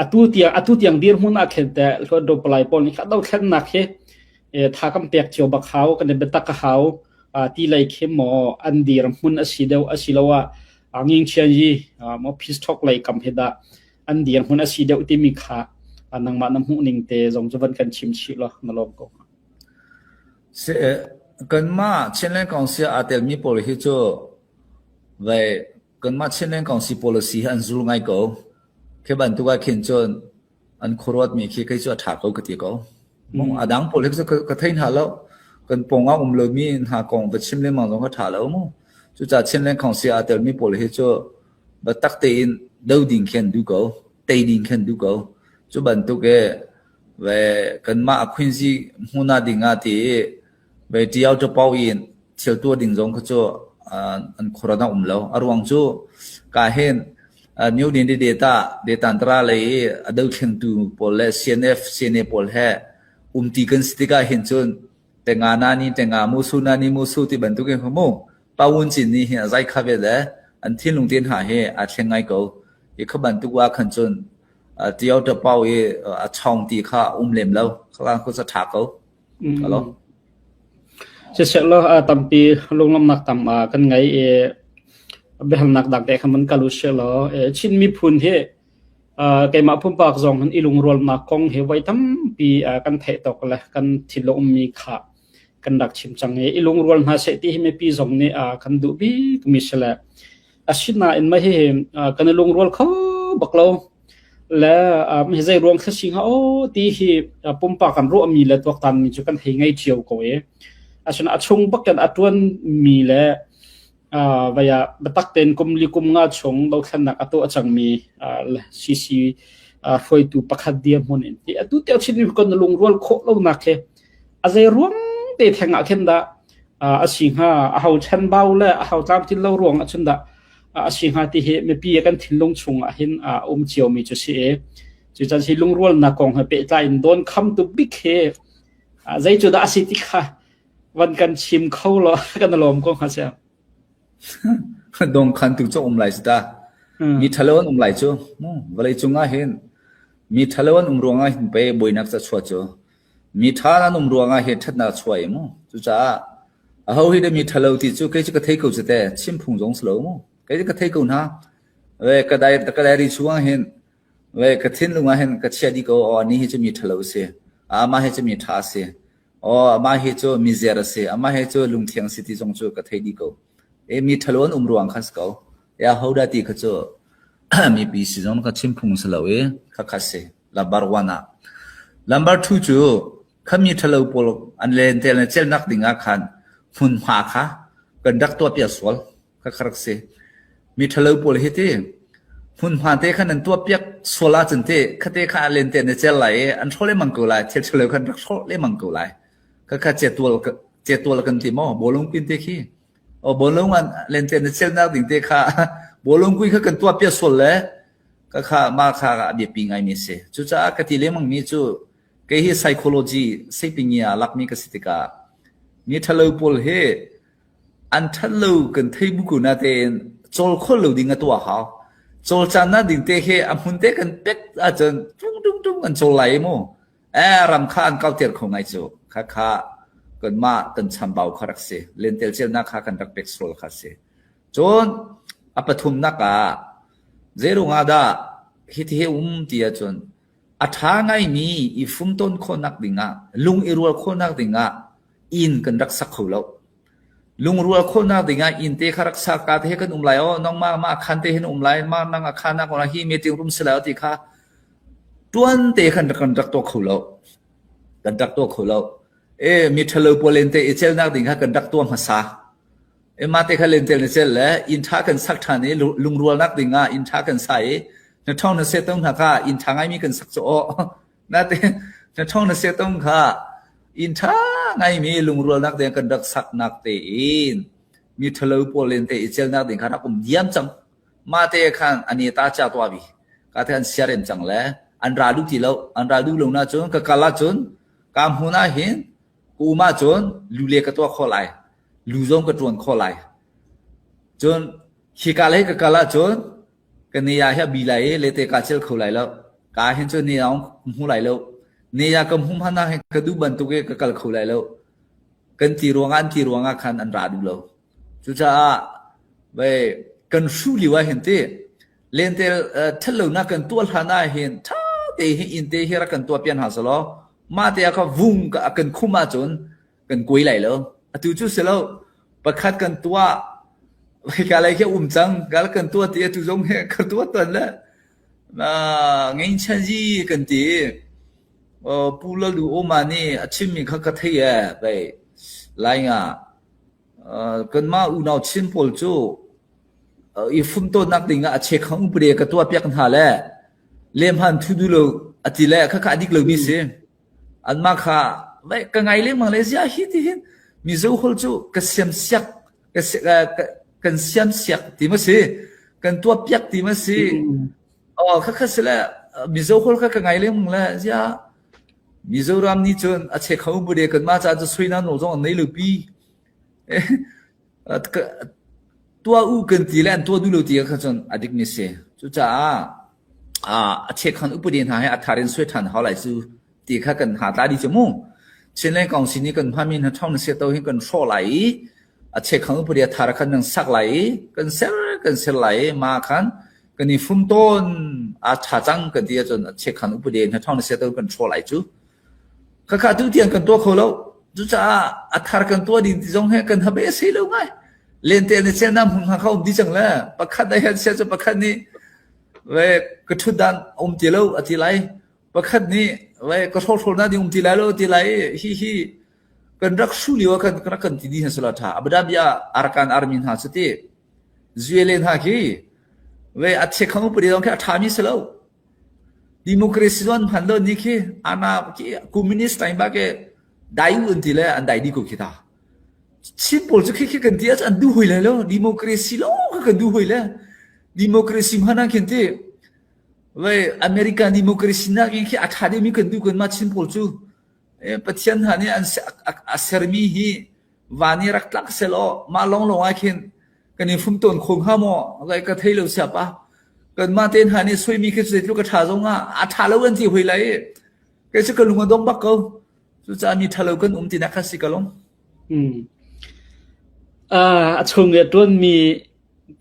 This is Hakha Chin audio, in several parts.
Atu tiang atu tiang dirhmun ah khin teh Hluttaw palai pawl nih kha dothlennak hi tha kan pek cio bak hau, kan i biatak a hau ti lei khi maw an dirhmun a si deuh asiloah ngingchian yi maw peace talk lei kam hi dah an dirhmun a si deuh timi kha nangmah na hmuh ning te zong cu van kan chim chih law na lawm ko. Kanmah Chinland Council aa telmi pawl hi cu vei Kanmah Chinland Council policy hi an zul ngai ko. Khi bantuk ah khin cun an khuaruatmi khi kei cu a ṭha ko ka ti ko. A dang pawl hi cu ka thei hna lo. Kan pawng ah um lomi hna kong va chim lengmang zong ka ṭha lo mu. Cucaah Chinland Council aa telmi pawl hi cu biatak tein do ding khi an duh ko. Tei ding khi an duh ko. Cu bantuk i ve kanmah a khuinzi hmun ah ding ah ti i Ve ṭiao ṭapau in thil tuah ding zong kha cu an khuaruat a um lo. A ruang cu ka hin New Delhi data detantara lei i a dothlengtu pawl le CNF CNA pawl he umti kan si tikah hin cun tenga na ni tenga musu na ni musu ti bantuk in mu pawun cin ni hi a zai kha ve le an thinlung te hna hi a thleng ngai ko. I kha bantuk wa khan cun ṭiao ṭapau i a chawng ti kha um lem lo. Kha khu sa ṭha ko. Alo. Siseh law tampi lunglawmhnak tam kan ngei i biahalnak dang te kha man kal u sih law Chin miphun hi keimah pumpak zong hin i lungrualnak kong hi voi tampi kan theih tawk le kan thinlung ummi kha kan rak chim cang i i lungrual hna seh ti hi mipi zong nih kan duh bik mi si le asinain mah hihi kan i lungrual kho bak lo. Le hi zei ruang thla si hnga aw ti hi pumpak kan ruahmi le tuaktanmi cu kan hei ngei cio ko i asinain a chung bak in a ṭuanmi le vai ah biatak tein kum li kum nga chung dothlennak a tuah cangmi CC hruaitu pakhat dirhmun in ti atu tiang Chin kan lungrual khawh lonak hi a zei ruang te theng ah khin dah a si hnga a ho chanbau le a ho tlamtlin lo ruang ah cun dah a si hnga ti hi mipi kan thinlung chung ah hin a um ciomi cu si i cucan si lungrualnak kong he pehtlai in dawn khamtu bik hi zei cu dah a si ti kha van kan chim kho law kan lawm ko hnga sia. Dong khan tu cu um lai si ta. Mi ṭhalo an um lai cu. Vawlei cung ah hin mi ṭhalo an um ruangah hin pe buainak ca chuah cu. Mi ṭha an um ruangah hin ṭhatnak chuah i mu. Cucaah Aho hi dah mi ṭhalo ti cu kei cu ka thei ko cu teh, chim phung zong si lo mu. Kei cu ka thei ko hna. Ve ka dai ka diary chung ah hin ve ka thinlung ah hin ka chia dih ko. Aw ni hi cu mi ṭhalo a si. Amah hi cu mi ṭha a si. Aw amah hi cu mi zer a si. Amah hi cu lungthiang si ti zong cu ka thei dih ko. E mi ṭhalo an um ruang kha si ko. E aho dah ti kha cu mipi si zong ka chim phung si lo i khakha si. Number one ah. Number two cu Kha mi ṭhalo pawl an lentel le celnak ding ah khan hmunhma kha kan rak tuahpiak sual kha kha rak si. Mi ṭhalo pawl hi ti hmunhma te khan an tuahpiak sual ahcun ti khate kha lentel na cel lai i an hrawh lengmang ko lai. Thil ṭhalo khan rak hrawh lengmang ko lai. Khakha cetual cetual kan ti maw bawlung pin te khi o bawlung an lentel na celnak ding te kha bawlung kui kha kan tuahpiak sual le khakha mah kha a biapi ngaimi a si. Cucaah ka ti lengmang mi cu Kei hi psychology seipingi ah lakmi ka si tikah mi ṭhalo pawl hi an ṭhatlo kan thei bu ko natein cawl kho lo ding a tuah hau. Cawl caan ding te hi a hmun te kan pek ahcun tung tung tung an cawl lai mu. Eh ram kha an kauter kho ngai cu. Kha kha kanmah kan chambau kha rak si. Lentel celnak kha kan rak pek sual kha si. Cun a pathumnak ah zeirung ah dah hiti hi um ti ahcun A ṭha ngaimi i fumtawn khawhnak dingah, lung i rual khawhnak dingah inn kan rak sak kho lo. Lungrual khawhnak dingah inn te kha rak sak ka te he kan um lai aw, nangmah mah khan te hin um lai, mah nang a khan ah hi meeting room si lai ti kha tuan te khan kan rak tuah kho lo. Kan rak tuah kho lo. E mi ṭhalo pawl te i celnak ding kha kan rak tuah hmasa. Mah te kha lentel na cel le inn ṭha kan sak ṭhan i lungrualnak ding ah inn ṭha kan sa i na ṭhawng na setong hna kha inn ṭha ngaimi kan sak cu aw. Nate na ṭhawng na setong kha inn ṭha ngaimi lungrualnak ding kan rak saknak tein mi ṭhalo pawl lente i celnak ding kha rak um diam cang. Mah te khan ani ta cha tuah bi. Ka te an siarem cang le an ra duh ti lo. An ra duh lo na cun ka kal ahcun ka hmun ah hin ka um ahcun lu le ka tuah khawh lai. Lu zong ka ṭuan khawh lai. Cun hika lei ka kal ahcun Ka ne ya hi a bi lai i lete ka cel kho lai lo. Ka hin cu ne aung hmu lai lo. Ne ya ka hmu hmanh ah hin ka duh bantuk i ka kal kho lai lo. Kan ti ruangah an ti ruangah khan an ra duh lo. Cucaah vei kan hruh lio ah hin ti lentel ṭhatlonak kan tuah hlan ah hin ṭha te hi inn te hi rak kan tuah pian hna selaw mah te ah kha vung kan khum ahcun kan kuai lai lo. Atu cu si lo. Pakhat kan tuah hika lei khi um cang kal kan tuah ti atu zong hi ka tuah ton le ngein zi kan ti. Pu Lalu Oma nih a chimmi kha ka thei e vei lai nga kanmah unau Chin pawl cu i fumtawnnak ding ah a chekhang upade ka tuah piak hna le lehman thu du lo a ti le khakha a dik lomi si. Anmah kha ka ngai lengmang le ziah hi ti hin Mizo holh cu ka siam siak kan siam siak ti ma si kan tuah piak ti ma si oh khakha si le Mizo holh kha ka ngai lengmang le ziah Mizoram nih cun a chekho bude kanmah ca cu suina nawl zong an nei lo pi Tuah u kan ti le an tuah duh lo ti kha cun a dikmi si. Cucaah a chekhon upadi hna hi a thar in suai ṭhan hau lai cu ti kha kan hna tla dih cu mu. Chinland Council nih kan hmanmi hna ṭhawng na sia to hi kan hrawh lai i a chekhon upadi a thar khan nan sak lai i kan ser kan ser lai i ma khan kan i fum tawn a ṭha cang kan ti ahcun a chekhon upadi hna ṭhawng na sia to kan hrawh lai cu. Khakha tu tiang kan tuah kho lo. Cucaah a thar kan tuah ding ti zong he kan habe a si lo ngai. Lente na cel nam hung kha um di cang le pakhat a hian sia cu pakhat nih ve ka thut dan um ti lo a ti lai. Pakhat nih ve ka hrawhhrawl na ding um ti lai lo ti lai hi hi kan rak hru lio kan rak kan ti di sala tha. Abu Dhabi ah Arakan Army hna cu ti Zuele hna khi ve a chekhang upadi dong khi a tha mi si lo. Democracy zon hman lo ni khi ana khi communist time ba ke dai u an ti le an dai di ko khi ta. Chin pawl cu khi khi kan ti ah an duh hoi lai lo democracy lo kha kan duh hoi le democracy hman ah khin ti ve American democracy nak in khi a tha deuhmi kan duh kan ma Chin pawl cu Pathian hna nih an a sermi hi van i rak tlak selaw mah lawnglawng ah khin kan i fum tawn kho hnga maw lai ka thei lo siapa kanmah te hna nih soimi khi zeitluk a ṭha zong ah a ṭha lo an ti hoi lai i kei cu ka lung a dong bak ko cucaah mi ṭha lo kan um tinak kha si ka lung A chung i a ṭuanmi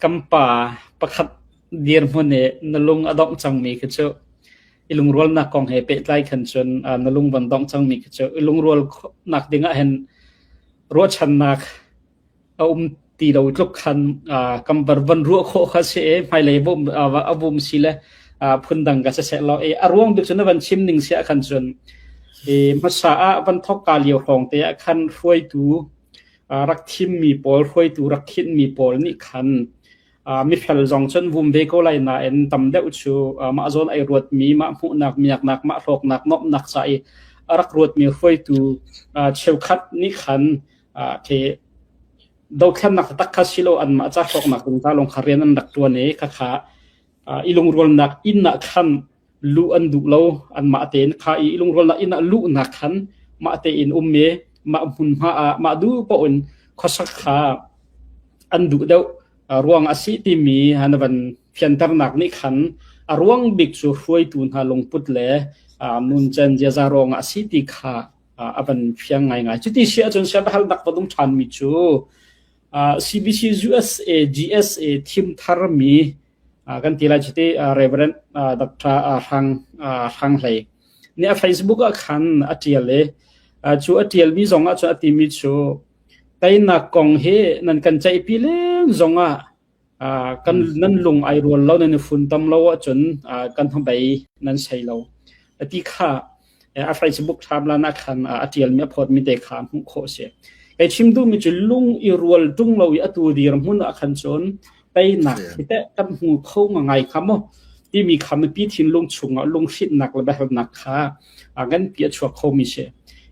kan pa pakhat dirhmun i na lung a dongh cangmi khi cu i lungrualnak kong he pehtlai khan cun na lung van dongh cangmi khi cu i lungrualnak ding ah hin ruahchannak a um ti lo tluk khan kan van ruah khawh kha si i hmailei a vum si le phundang ka siseh law i a ruang bik cu na van chim ning si ah khan cun i hmasa ah van thok ka lio hrawng te ah khan hruaitu rak thimmi pawl hruaitu rak khinhmi pawl nih khan mifel zong cun vum ve ko lai nain tam deuh cu mah zawn ai ruatmi mah hmuhnak miaknak mah hlawknak nuamhnak ca i a rak ruatmi hruaitu cheukhat nih khan khi dothlennak taktak kha silo anmah ca hlawknak ding ca lawng kha rian an rak ṭuan i khakha i lungrualnak inn ah khan luh an duh lo anmah tein kha i lungrualnak inn ah luhnak khan mah tein um i mah hmunhma ah mah duh paoh in khuasak kha an duh deuh ruang a si timi na van fianternak nih khan a ruang bik cu hruaitu hna lungput le nuncen ziaza ruangah a si ti kha a van fiang ngaingai. Cuti si ahcun siaherhnak va dung ṭhanmi cu CBC USA GSA thim tharmi kan ti lai cuti Reverend Dr. Hrang Hrang Hlei nih a Facebook ah khan a ṭial i cu a ṭialmi zong ah cun a timi cu teinak kong hi nan kan ceihpi leng zong ah kan nan lung ai rual lo nan i funtom lo ahcun kan hnabei nan sei lo ti kha a Facebook timeline ah khan a ṭialmi a phawtmi te kha hmuh khawh a si. Kei chim duhmi cu lung i rual ṭung lo i atu dirhmun ah khan cun teinak hi teh kan hmu kho ngai kha maw timi kha mipi thinlung chungah lunghrinhnak le biahalnak kha kan pi a chuak khomi si.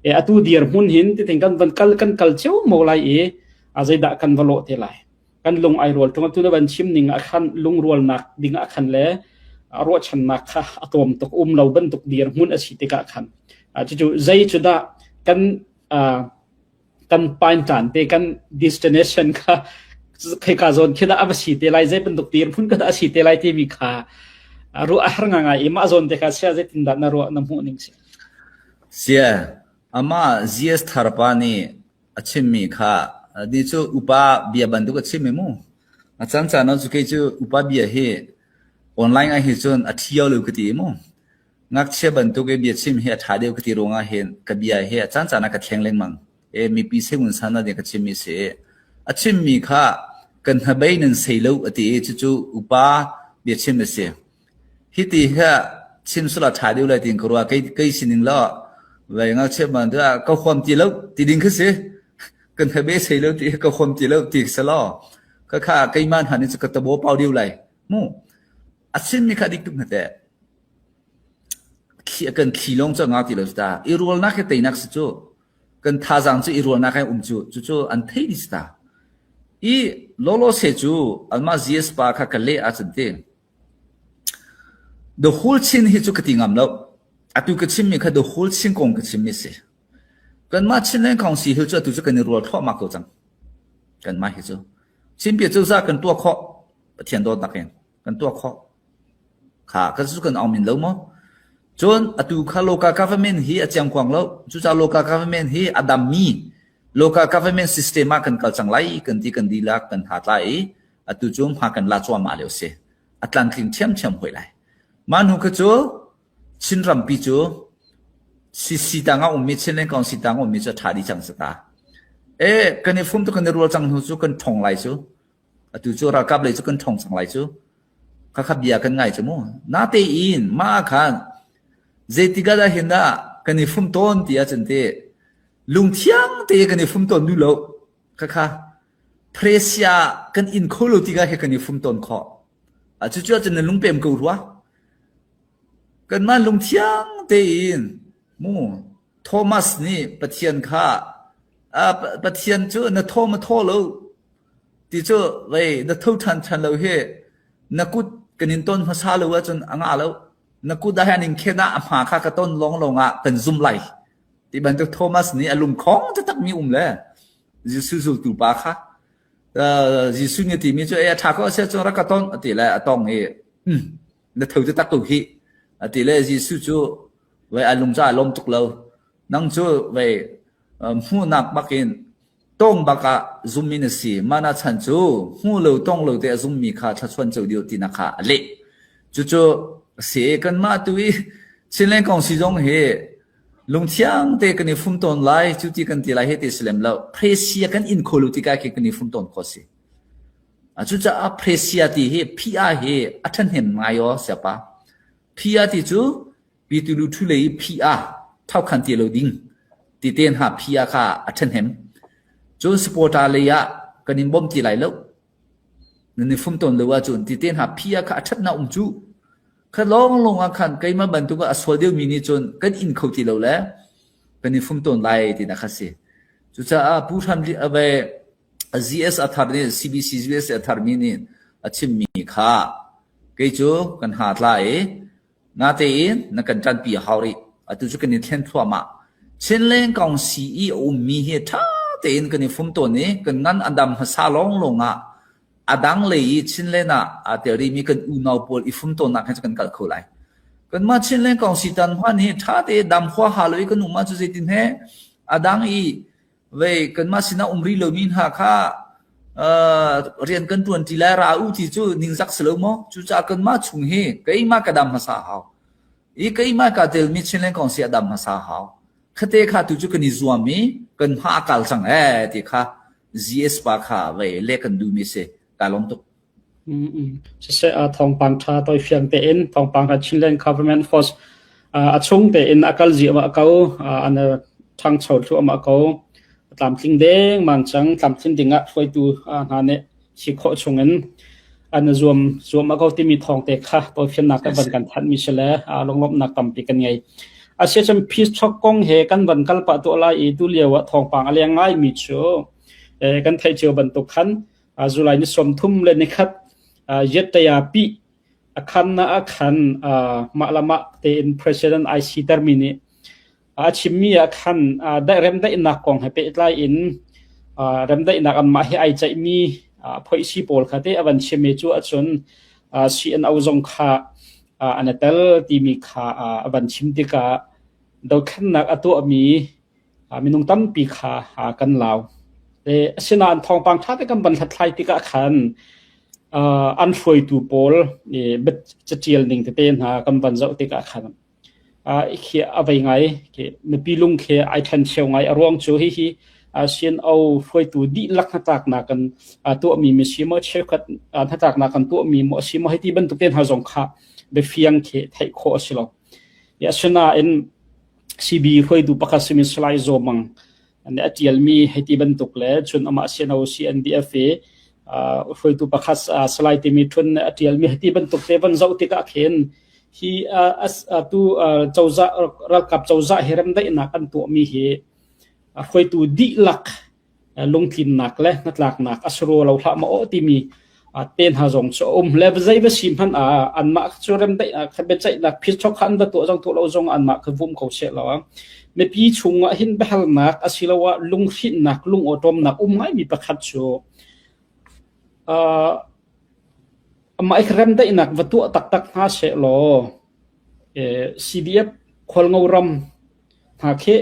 E atu dirhmun hin titin kan van kal kan kal cio mo lai i a zeidah kan va lawh te lai. Kan lung ai rual ṭung atu na van chim ning ah khan lungrualnak ding ah khan le ruahchannak kha a tlawm tuk um lo bantuk dirhmun a si tikah khan cucu zei cu dah kan kan paintan te kan destination kha. Kheka zawn khi dah a va si te lai, zei bantuk dirhmun ka dah a si te lai timi kha ruah a har ngai i mah zawn te kha sia zeitin dah na ruah na hmuh ning si? Sia, amah GS thar pa nih a chimmi kha ni cu upa bia bantuk a chim i mu. A caan caan ah cu kei cu upa bia hi online ah hi cun a ṭhio lo ka ti i mu. Ngakchia bantuk i bia chim hi a ṭha deuh ka ti ruangah hin ka bia hi a caan caan ah ka thleng lengmang. E mipi sengun san ah ka chimmi si. A chimmi kha kan hnabei nan sei lo a ti i cucu upa biachim a si. Hiti hi chim sula ṭha deuh lai tiin ka ruah. Kei kei sining lo vei ngakchia bantuk ah ka huam ti lo ti ding khi si. Kan hnabei sei lo ti ka huam ti lo ti si law. Khakha keimah hna nih cu ka tabo pau deuh lai. Mu. A chimmi kha dik tuk hna teh. Thli kan thli lawng cu a ngau ti lo ta. I rualnak hi teinak si cu. Kan thazaang cu i rualnak ai um cu. Cucu an thei dih si ta. I lawlaw se cu anmah GS pa kha ka leh ahcun ti. The whole Chin hi cu ka ti ngam lo. Atu ka chimmi kha the whole Chin kong ka chimmi si. Kanmah Chinland Council hi cu atu cu kan i rual thluahmah ko cang. Kanmah hi cu. Chinpia cozah kan tuah khawh. Pathian dawtnak in kan tuah khawh. Kha kan cu kan aung min lo maw? Cun atu kha local government hi a ciangkuang lo. Cucaah local government hi a dammi local government system ah kan kal cang lai kan ti kan dihlak kan ha tla i atu cu hma kan la cuahmah lio si. A tlantling ṭhiamṭhiam hoi lai. Mah hnu kha cu Chin rampi cu CC tang ah ummi Chinland Council tang ummi cu a ṭha dih cang si ta. E kan i fum tu kan i rual cang hnu cu kan ṭhong lai cu. Atu cu ralkap lei cu kan ṭhong cang lai cu. Khakha bia kan ngai cu mu. Natein mah khan zeitik ah dah hin dah kan i fum tawn ti ahcun te lungthiang te kan i fum tawn duh lo. Khakha Presia kan in kho lo tikah he kan i fum tawn khawh. Cucu ahcun na lungpem ko rua. Kanmah lungthiang tein mu Thomas nih Pathian kha Pathian cu na thaw ma thaw lo ti cu vei na tho ṭhan ṭhan lo hi na kut kan in ton hmasa lo ahcun a ngah lo. Na kut ah hin in khen ah a hma kha ka ton lawnglawng ah kan zum lai. Ti bantuk Thomas nih a lungkhong taktakmi um le Jesuh zultu pa kha Jesuh nih a timi cu a ṭha ko a si ahcun rak ka ton a ti le a tong i na tho taktak ko hih a ti le Jesuh cu vei a lung ca a lawm tuk lo. Nang cu vei hmuhnak bakin tong bak ah zummi na si. Mah na chan cu hmu lo tong lo te a zummi kha thluachuan co dih tinak kha a leh. Cucu si kanmah tu i Chinland Council zong hi lungthiang te kan i fum tawn lai cu ti kan ti lai he ti si lem lo. Presia kan in kho lo tikah khi kan i fum tawn kho si. Cucaah presia ti hi PR hi a ṭhahnem ngai aw siapa. PR ti cu Pitulu ṭhu lei i PR thokhan ti lo ding ti te hna PR kha a ṭhahnem. Cun supporter lei ah kan in bawm ti lai lo. Nan i fum tawn lo ahcun ti te hna PR kha a ṭhatnak um cu. Kha lawnglawng ah khan keimah bantuk ah a sual deuhmi nih cun kan in kho ti lo le kan i fum tawn lai tinak kha si. Cucaah Pu Hram ZS a thar nih CBC ZS a tharmi nih a chimmi kha kei cu kan ha tla i Natein na kan ṭanpi a hau rih. Atu cu kan i thlen thluahmah. Chinleng kong sii a ummi hi ṭha tein kan i fum tawn i kan ngan a dam hmasa lawnglawng ah a dang lei i Chinland ah aa tel rihmi kan unau pawl i fum tawnnak he cu kan kal kho lai. Kanmah Chinland kong si tan hman hi ṭha tein dam huaha lo i kan um ahcun zeitin he a dang i vei kanmah sinah um rih lomi hna kha rian kan ṭuan ṭi lai ra u ti cu ningzak si lo maw? Cucaah kanmah chung hi keimah ka dam hmasa hau. I keimah kaa telmi Chinland kong si a dam hmasa hau. Khate kha tu cu kan i zuam i kan hma a kal cang ee ti kha GS pa kha vei le kan duhmi si. Kaa lawm tuk. Siseh thawngpang ṭha tawifiang tein thawngpang ṭha Chinland Government Force a chung tein a kal ziahmah ko an ṭhangcho thluahmah ko tlamtling dengmang cang tlamtlin dingah hruaitu hna nih si khawh chungin an zuam zuamah ko timi thawng te kha tawifiannak te van kan thanh mi si le lunglawmhnak tampi kan ngei. Asiacun peace talk kong he kan van kal pah tuah lai i tu lio ah thawngpang a leng ngai mi cu kan theih cio bantuk khan July ni 31 Yettaya pi a khan na a khan mah la mah tein President IC termi nih a chimmi ah khan remdaihnak kong he pehtlai in remdaihnak anmah he ai ceihmi phoihsi pawl kha te a van chim i cu ahcun CNO zong kha an i tel timi kha a van chim tikah dothlennak a tuahmi minung tampi kha kan lau. Asinain thawngpang ṭha te kan van hlathlai tikah khan an hruaitu pawl caṭial ning tete hna kan van zoh tikah khan khi a vei ngai. Mipi lung khi ai ṭhen cheu ngai. A ruang cu hihi CNO hruaitu dihlak hnatlaknak kan tuahmi mi si maw cheukhat hnatlaknak kan tuahmi maw a si maw hei ti bantuk te hna zong kha biafiang khi theih khawh a si lo. Asinain CB hruaitu pakhat simi Salai Zaw Mang nih a ṭialmi hei ti bantuk le cun amah CNO CNDF i hruaitu pakhat Salai timi Ṭhun nih a ṭialmi hei ti bantuk te van zoh tikah khin hi atu cozah ralkap cozah hi remdaihnak an tuahmi hi hruaitu dihlak lungtlinnak le hnatlaknak a si rua lo hlah maw timi te hna zong cu a um le zei va si hmanh ah anmah cu remdaihnak kha biaceihnak phichuak kha an va tuah zong tuah lo zong anmah kha vum ko seh law mipi chungah hin biahalnak asiloah lunghrinhnak lungawṭawmnak um ngaimi pakhat cu amah i remdaihnak va tuah taktak hna seh law CDF khualngo ram hna khi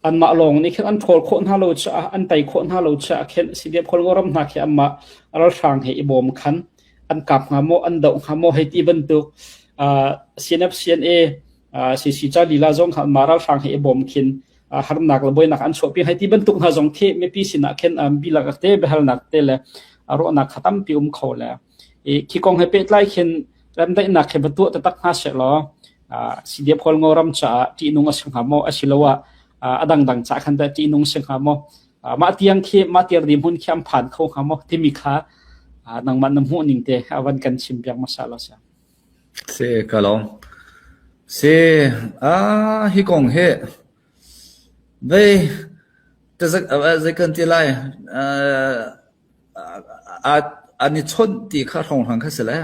anmah lawng nih khin an ṭhawl khawh hna lo caah an tei khawh hna lo caah khin CDF Khualngo hna khi anmah ralhrang he i bawm khan an kap hnga maw an doh hnga maw hei ti bantuk CNF CNA CC ca lila zong kha anmah ralhrang he i bawm khin harnak le buainak an chuahpi hei ti bantuk hna zong khi mipi sinah khin bilak te biahalnak te le ruahnak kha tampi um kho le khi kong he pehtlai khin remdaihnak he va tuah taktak hna seh law CDF Khualngo ram caah ṭihnung a si hnga maw asiloah a dangdang ca khan dah ṭihnung si hnga maw mah tiang khi mah tiang dirhmun khi an phan kho hnga maw timi kha nangmah na hmuh ning te a van kan chim piak hmasa law sia. Si ka lawm. Si ah hi kong hi vei zei kan ti lai an i chawnh ti kha hrawnghrang kha si le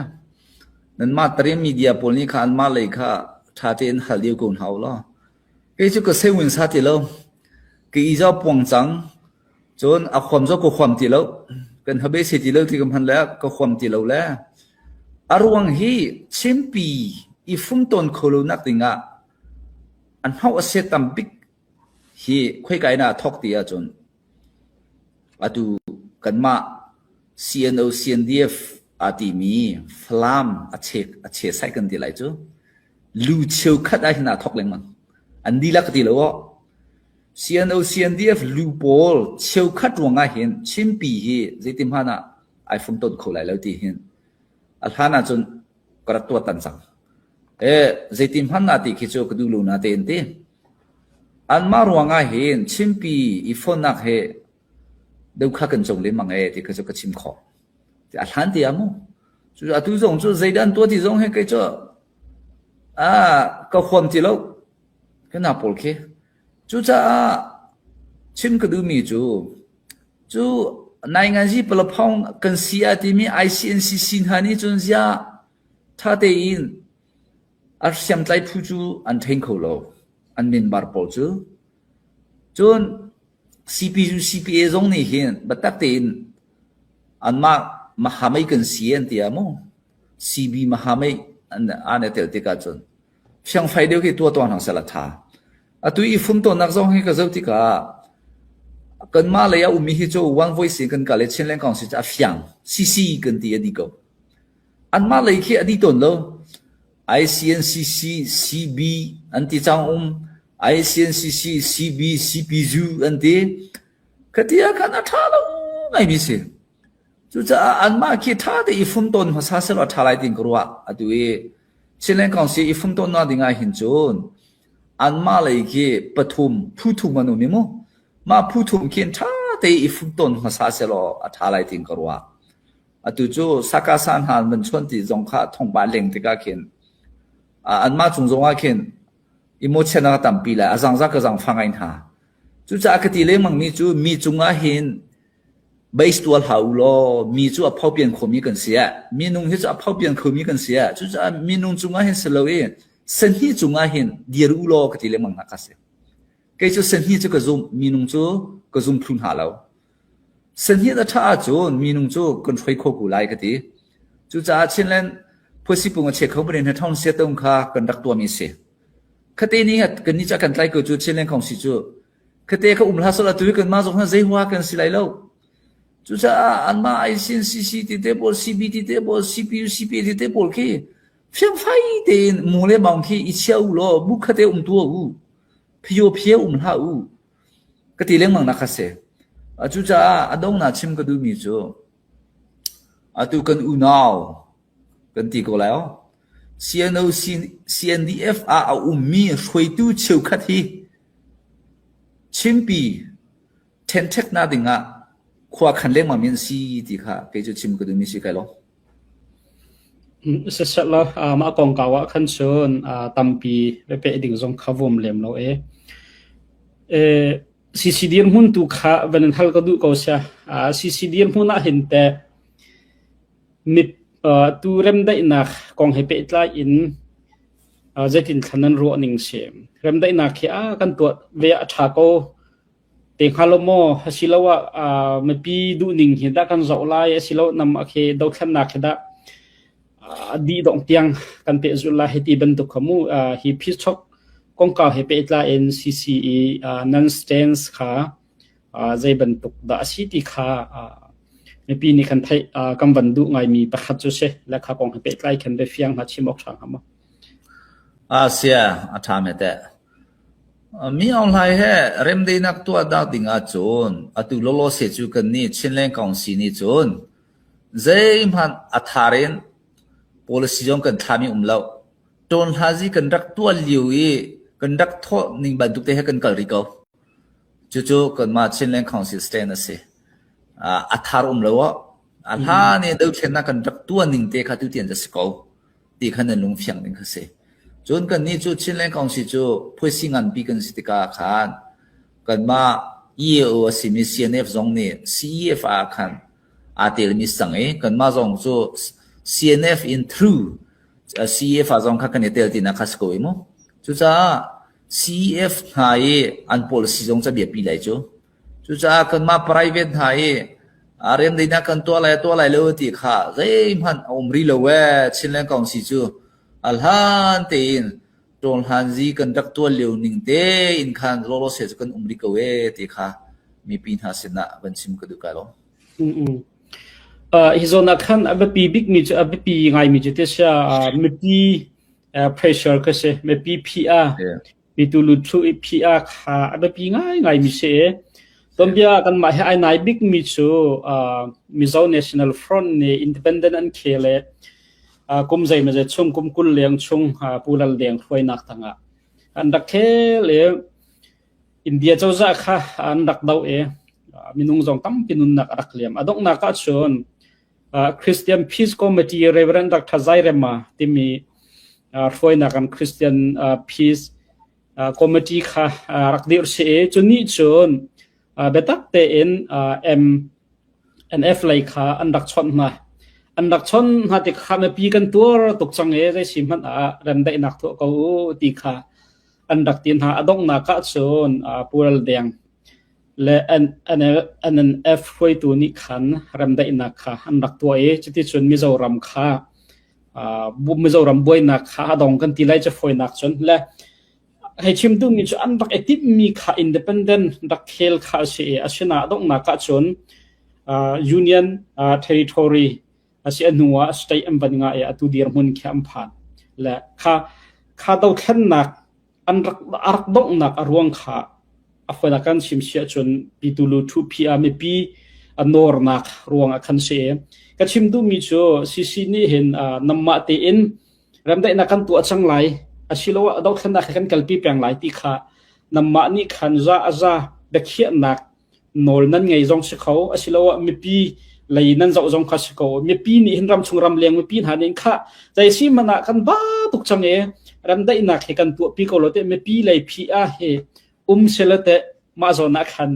nanmah Tarian media pawl nih kha anmah lei kha ṭha tein hal lio ko hna u law. Kei cu ka sewin sa ti lo. Ka i zaw puang cang. Cun a huam zaw ka huam ti lo. Kan habe se ti lo ti ka hman le ka huam ti lo le. A ruang hi Chinpi i fumtawn kho lo nak dingah an hauh a se tam bik hi khoika in ah thawk ti ahcun atu kanmah CNO CNDF aa timi Falam a chek a che sai kan ti lai cu lu cheukhat ah hin aa thawk lengmang. An dihlak ka ti lo aw. CNO CNDF lu pawl cheukhat ruangah hin Chinpi hi zeitin hmanh ah ai fumton kho lai lo ti hin a hlan ahcun ka rak tuah tan cang. E zeitin hmanh na ti khi cu ka duh lo na te an ti. Anmah ruangah hin Chinpi i fonnak he deuh kha kan cong lengmang e ti kha cu ka chim khawh. A hlan ti ah mu. Cu atu zong cu zeidah an tuah ti zong he kei cu ah ka huam ti lo. Ka na pawl khi. Cucaah chim ka duhmi cu cu nainganzi palaphong kan si a timi ICNCC hna nih cun ziah ṭha tein a hriamtlai phu cu an ṭhen kho lo an member pawl cu. Cun CPU CPA zong nih hin biatak tein anmah mahamei kan si an ti ah mu CB mahamei an an i tel tikah cun fiangfai deuh khi tuah tuah hna seh la ṭha. Atu i fumtonak zong hi ka zoh tikah kanmah lei a ummi hi cu one voice in kan kal i Chinland Council cu a fiang CC kan ti a dih ko. Anmah lei khi a dih tawn lo. ICNCC, CB an ti cang um. ICNCC, CB, CPU an ti. Khati ah khan a ṭha lo ngaimi si. Cucaah anmah khi ṭha te i fumtawn hmasa selaw a ṭha lai tiin ka ruah. Atu i Chinland Council i fumtawnnak ding ah hin cun anmah lei khi pathum, phu thum an um i mu. Mah phu thum khin ṭha te i fumtawn hmasa selaw a ṭha lai tiin ka ruah. Atu cu Sakasa hna an van chuan ti zong kha thongpa leng tikah khin anmah cung zongah khin emotion a tampi lai a zangzak ka zangfa ngai hna. Cucaah ka ti lengmang mi cu mi cungah hin base tual hau u law mi cu a phopian khomi kan si ah minung hi cu a phopian khomi kan si ah cucaah minung cungah hin si lo i sahni cungah hin dir u law ka ti lengmang hna kha si. Kei cu sahni cu ka zum minung cu ka zum thlu hna lo. Sahniat a ṭha ahcun minung cu kan hruai kho ko lai ka ti. Cucaah Chinland phuasipung a chia kho bane hna ṭhawng sia tung kha kan rak tuahmi a si. Khate ni kan ni ca kan tlai ko cu Chinland Council cu khate kha um hlah sawh atu hi kanmah zong hi zei hua kan si lai lo. Cucaah anmah ICNCC ti te pawl, CB ti te pawl, CPU, CPA ti te pawl khi fiangfai tein mu le maung khi i chia u law bu khate um tuah u. Phio phio um hlah u. Ka ti lengmang nak kha si. Cucaah a donghnak chim ka duhmi cu atu kan unau kan ti ko lai aw. CNO CNDF ah a ummi hruaitu cheukhat hi Chinpi ṭhenṭheknak dingah khua khan lengmang mi an si ti kha kei cu chim ka duhmi si kai lo. Siseh mah kongkau ah khan cun tampi peh ding zong kha vum lem lo e. CC dirhmun tu kha van in hal ka duh ko sia. CC dirhmun ah hin teh tu remdaihnak kong he pehtlai in zeitin thlan nan ruah ning si. Remdaihnak hi a kan tuah ve a ṭha ko te hnga lo maw asiloah mipi duhning hi dah kan zoh lai asilo nam a khi dothlennak hi dah dih dong tiang kan pehzulh lai hiti bantuk kha mu hi phichok kongkau he pehtlai in CCE non stance kha zei bantuk dah a si ti kha mipi nih kan theih kan van duh ngaimi pakhat cu si le kha kong he pehtlai khan biafiang hna chim awk ṭha hnga maw? Asia a ṭha me teh. Mi Aung Hlaing he remdaihnak tuah nak ding ahcun atu lawlawse cu kannih Chinland Council nih cun zeihmanh a thar in policy zong kan thlami um lo. Ṭawnhlazi kan rak tuah lio i kan rak thawh ning bantuk te he kan kal rih ko. Cucu kanmah Chinland Council stand a si. A thar um lo ah a hlan i dothlennak kan rak tuah ning te kha tutian a si ko. ti kha nan lungfiang ding kha si. Cun kannih cu Chinland Council cu phuaisi nganpi kan si tikah khan kanmah EAO a simi CNF zong nih CEF ah khan aa telmi sang i kanmah zong cu CNF in through CEF ah zong kha kan i tel tinak kha si ko i mu. Cucaah CEF hna i an policy zong ca biapi lai cu. Cucaah kanmah private hna i remdaihnak kan tuah lai tuah lai lo ti kha zeihmanh a um rih lo ee. Chinland Council cu a hlan tein ṭawnhlanzi kan rak tuah lio ning tein khan lawlawse cu kan um rih ko ee ti kha mipi hna sinah van chim ka duh kai lo. Hi zawn ah khan a biapi bikmi cu a biapi ngaimi cu ti sia mipi pressure kha si mipi PR Mitu lutthlu i phih ah kha a biapi ngaingaimi si i tuanbia kanmah he ai nai bikmi cu Mizo National Front nih independent an khel i kum zeimawzat chung kum 20 leng chung Pu Lal Deng hruainak tangah an rak khel i India cozah kha an rak doh i minung zong tampi nunnak a rak liam. A donghnak ahcun Christian Peace Committee Reverend Dr. Zairema timi hruainak an Christian Peace Committee kha rak dirh si i cu nih cun biatak tein MNF lei kha an rak chawnh hna. An rak chawnh hna tik kha mipi kan tuar tuk cang i zei si hmanh ah remdaihnak tuah ko u ti kha an rak ti hna. A donghnak ah cun Pu Ral Deng le NNF hruaitu nih khan remdaihnak kha an rak tuah i cuticun Mizoram kha Mizoram buainak kha a dong kan ti lai cu fawinak cun le hei chim duhmi cu an rak i timhmi kha independent rak khel kha a si i asinain a donghnak ah cun Union Territory a si a hnu ah state an van ngah i atu dirhmun khi an phan le kha kha dothlennak an rak a rak donghnak a ruang kha a fawinak kan chim si ahcun Pitulu Thupi ah mipi a nawrnak ruang ah khan si. Ka chim duhmi cu CC nih hin namah tein remdaihnak kan tuah cang lai asiloah dothlennak he kan kalpi peng lai ti kha namah nih khan za a za biakhiahnak nawl nan ngei zong si kho asiloah mipi lei nan zoh zong kha si ko mipi nih hin ramchung ramleng mipi hna nih kha zei si man ah kan ba tuk cang i ramdaihnak hi kan tuahpi ko lo te mipi lei phi ah hi um sela te mah zawn ah khan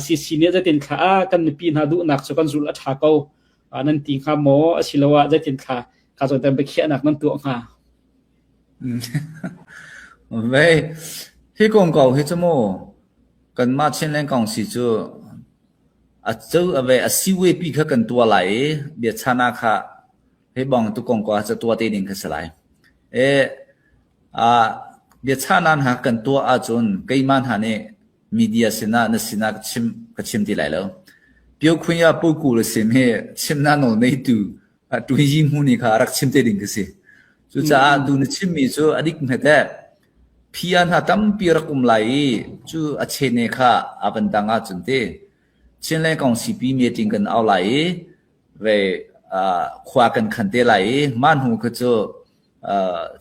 CC nih zeitin thla a kan mipi hna duhnak cu kan zul a tha ko nan ti hnga maw asiloah zeitin thla ka zawn tan biakhiahnak nan tuah hnga Vei hi kong ko hi cu mu Kanmah Chinland Council cu. A cu a ve a siwe pi kha kan tuah lai i biachana kha hi bang tu kong ko ca tuah te ding kha si lai. E a biachana hna kan tuah ahcun keimah hna nih media sinah na sinah ka chim ka chim ti lai lo. Pio Khunya Pu Ku le sim hi chimnak nawl neitu Tuhi Hmu nih kha rak chim te ding ka si. Cucaah tu na chimmi cu a dik hmet eh. Phia hna tampi rak um lai i cu a chene kha a van dang ahcun ti Chinland kong CP meeting kan au lai i ve khua kan khan te lai i mah hnu kha cu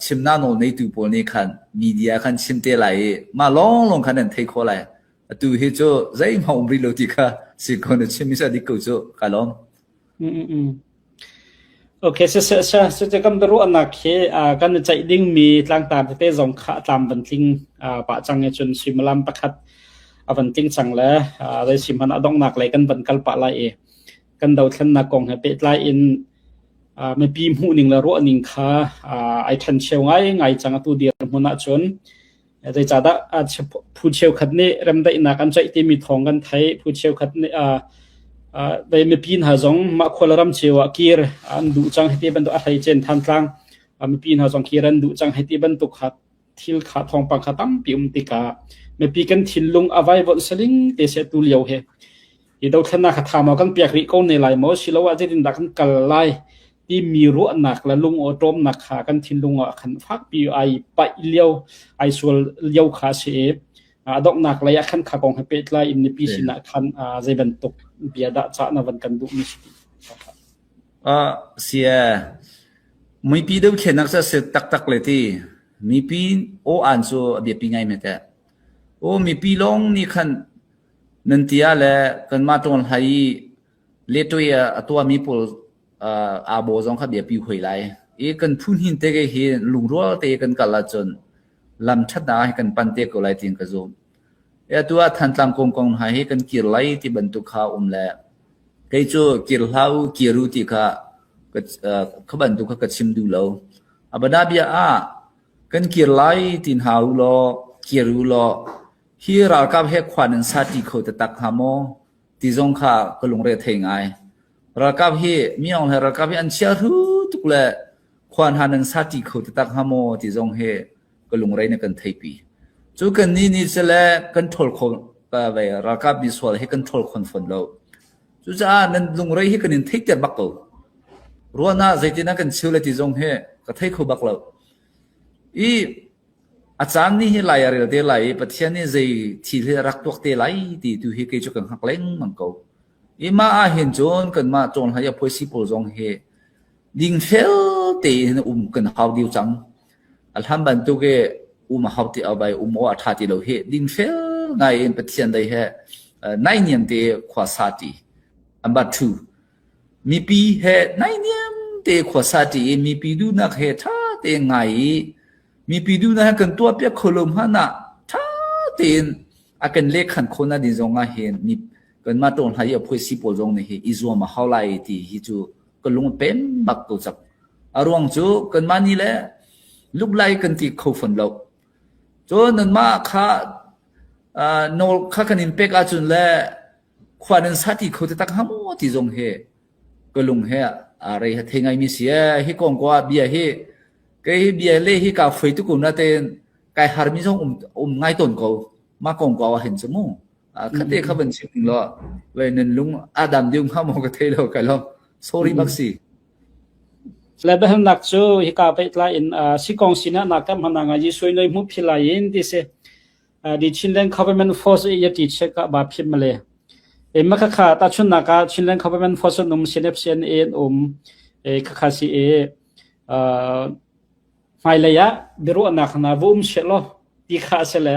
chimnak nawl neitu pawl nih khan media khan chim te lai i mah lawnglawng khan an thei khawh lai. Atu hi cu zeihmanh um rih lo ti kha si ko na chim mi cu a dik ko cu ka lawm. Okay, siseh seh kan biaruahnak hi kan i ceih dingmi tlangtar tete zong kha a tlam van tling pah cang i cun suimilam pakhat a van tling cang le zei si hmanh a donghnak lei kan van kal pah lai i kan dothlennak kong he pehtlai in mipi hmuhning le ruahning kha ai ṭhencheu ngaingai cang atu dirhmun ahcun. Zeicahdah phu cheukhat nih remdaihnak an ceih timi thawng kan theih. Phu cheukhat nih mipi hna zong mah khua le ram cio ah kir an duh cang hiti bantuk a hleicen Thantlang mipi hna zong kir an duh cang hiti bantuk kha thil kha thawngpang kha tampi um tikah mipi kan thinlung a vaivuanh saling te seh tu lio hi hi dothlennak kha tha maw kan piak rih ko ne lai maw siloah zeitindah kan kal lai timi ruahnak le lungawṭawmnak kha kan thinlung ah khan fakpi ai paih lio ai sual lio kha a si i a donghnak lei ah khan kha kong he pehtlai in mipi sinah khan zei bantuk bia dah cah na van kan duhmi si ti? Ah, sia. Mipi dothlennak cu a si taktak le ti. Mipi aw an cu a biapi ngai me teh. Aw mipi lawng nih khan nan ti ah le kanmah ṭawn hlai i letoi a tuahmi pawl aa baw zong kha biapi hoi lai. I kan phu hnin te ke hi lungrual te kan kal ahcun lam ṭhatnak hi kan pan te ko lai tiin ka zum. E atu ah Thantlang kong kong hna hi kan kir lai ti bantuk kha um le kei cu kir hlah u kir u ti kha kha bantuk kha ka chim duh lo. Abana bia ah kan kir lai ti hna u law kir u law hi ralkap he khua nan sa ṭi kho taktak hnga maw ti zong kha ka lungre thei ngai. Ralkap hi mi Aung Hlaing ralkap hi an chia hru tuk le khua hna nan sa ṭi kho taktak hnga maw ti zong hi ka lungrei na kan theipi. Cu kan nih nih cu le kan ṭhawl kho ve ralkap misual hi kan ṭhawl khon fawn lo. Cucaah nan lungrei hi kan in theihter bak ko. Ruahnak zeitin ah kan cheu le ti zong hi ka thei kho bak lo. I a caan nih hi lai a rel te lai i Pathian nih zei thil hi a rak tuak te lai ti tu hi kei cu ka hngak lengmang ko. I mah ahhin cun kanmah cawnhlei a phuaisi pawl zong hi dingfel tein um kan hau dih cang. A hlan bantuk i um a hau ti bai um awk a ṭha ti lo hi dingfel ngai in Pathian lei he naihniam te khua sa ṭi. Number two, mipi he naihniam te khua sa ṭi i mipi duhnak he ṭha tein ngai i mipi duhnak he kan tuahpiak kho lo hmanh ah ṭha tein a kan lehkhan khawhnak ding zong ah hin mi kanmah ṭawn hla i a phuaisi pawl zong nih hi i zuam a hau lai ti hi cu ka lung a pem bak ko cang. A ruang cu kanmah nih le luklai kan ti kho fawn lo. Cun nanmah kha nawl kha kan in pek ahcun le khua nan sa ti kho taktak hnga maw ti zong hi ka lung he a rei ha thei ngaimi si ee. Hi kong ko ah bia hi kei hi bia le hi kaa foi tuk ko natein kai harmi zong um, um ngai tawn ko. Mah kong ko ah hin cu mu. Khate kha van chim ning law wei nan lung a dam deuh hnga maw ka thei lo kai lo. Sorry bak si. Le biahalnak cu hika pehtlai in sikong sinah nak kam hana nga Jesuh noi hmu philai in ti si. Di Chinland Government Force i yati check ah ba phim male. E ma kha ta chun naka Chinland Government Force an um CNFCN an um e kha kha si e Hmailei ah biaruahnak hna va um sehlaw ti kha a si le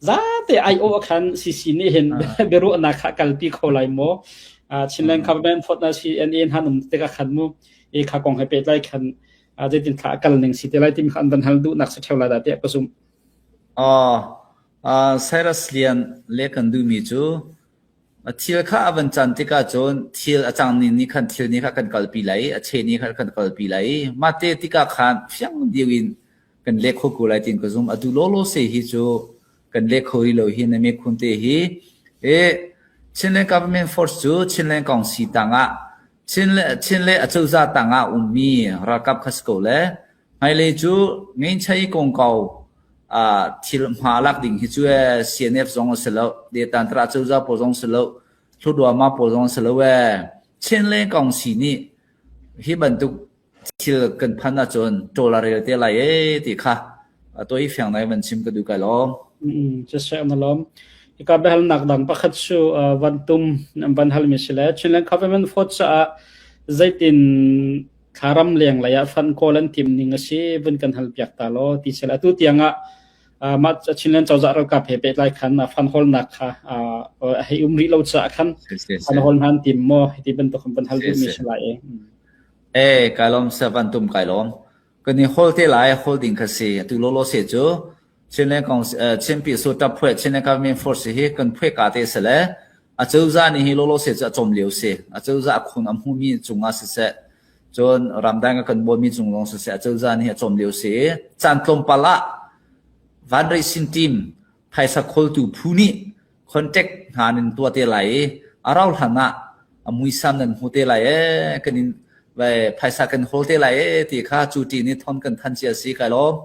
zate aiawh khan CC nih hin biaruahnak kha kalpi kho lai maw? Chinland government phot na CNA han um tikah khan mu i kha kong he pehtlai khan zeitin thla a kal ning si te lai timi kha an van hal duhnak si ṭheo lai dah tiah ka zumh. Uh, Cyrus Lian le kan duhmi cu Thil kha a van can tikah cun thil a cang ning nih khan thil nih kha kan kalpi lai i a che nih khan kan kalpi lai i mahte tikah khan fiang deuh in kan leh kho ko lai tiin ka zum. Atu lawlaw se hi cu kan leh kho rih lo hi na mikhun te hi. E. Chinland Government Force cu Chinland Kongsi tangah Chin le acozah tangah ummi ralkap kha si ko le hmailei cu ngeinchai kongkau thil hma lak ding hi cu CNF zong a si lo, Detantra acozah pawl zong si lo, Hlutduama pawl zong a si lo ee. Chinland Kongsi nih hi bantuk thil kan phan ahcun ṭawl a rel te lai ee ti kha toi fiang nai van chim ka duh kai lawm. Siseh na lawm. Hika biahalnak dang pakhat cu van tum van halmi si le Chinland Government Force caah zeitin thlaram leng lei ah fund kawl an tim ning a si vun kan hal piak ta law ti sel atu tiang ah mah Chinland cozah ralkap he pehtlai khan fund hawlnak kha hei um rih lo caah khan fund hawl hna an tim maw ti bantuk van hal duhmi si lai e. Eh, kai lawm sa van tum kai lawm. Kan i hol te lai hol ding kha si. Atu lawlaw se cu Chinland kong Chinpi su tap phuai Chinland Government Force hi kan phuai ka te se le acozah nih hi lawlaw se cu a cawm lio si. Acozah a khun a hmumi cungah siseh cun ramdang a kan bawmi cung zong siseh acozah nih a cawm lio si. Caan tlawmpal ah fundraising team phaisa khawltu phu nih contact hna nan tuah te lai i a rau hlan ah a muisam nan hmu te lai ee kan in phaisa kan hawl te lai ee ti kha cu ti nih thon kan than cia si kai lawm.